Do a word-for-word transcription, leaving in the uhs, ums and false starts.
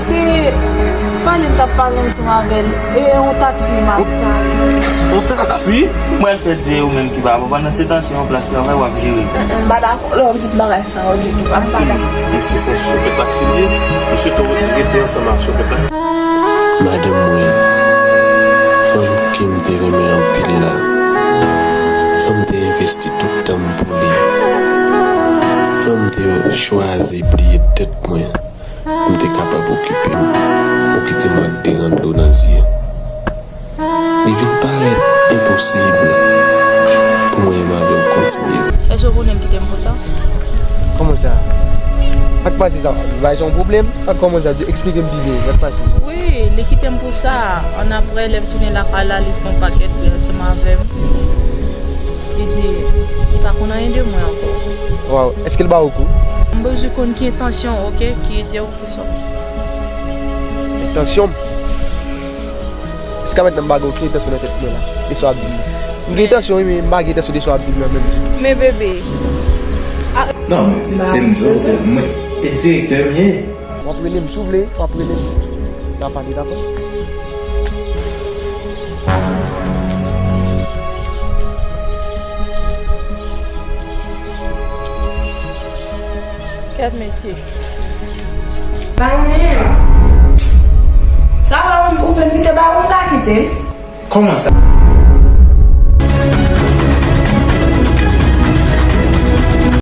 Se pale m t ap pale ansanm avè l. E yon taksi m ap tchale. Yon taksi? Mwen fè di ou menm ki pa bon. Pandan se tan se yon plas travay w ap jere. M pa dakò lè w di m bagay sa yo ditou. M pa dakò. Mesye se chofè taksi li ye. Mesye tou rete ansanm ak chofè taksi. Madanm mwen, fanm ke m te renmen anpil la, fanm te envesti tout tan m pou li, fanm te chwazi pliye tèt mwen pou m te kapab okipe m, ou kite m ak de randlo nan zye. Li vin parèt enposib pou mwen menm avè w kontinye. Èske w konnen l kite m pou sa? Kòman sa? Sa k pase sa? Bay sa yon pwoblèm? Sa k kòmanse a di, eksplike m pi byen, sa k pase? Wi, li kite m pou sa. Annapre, lè m tounen lakay la, li fè yon pakèt bri ansanm avè m. Li di, li pa konn anyen de mwen ankò. Waw, èske l ba ou kou? M bezwen konn ki entansyon, oke, ki ede w pou sa. Entansyon m? Jiska mentnan m pa gen okenn entansyon nan tèt mwen la, de sa w ap di m nan. M gen entansyon wi, men m pa gen entansyon de sa w ap di m nan menm. Men bebe. Non, men Denzel, mwen, e direktè m ye. W ap rele m si w vle, w ap rele m. N a pale, dakò? Kèt mesye. Pa anyen. Sa va, ou, ou vle m kite ba ou, m ka kite. Kòman sa?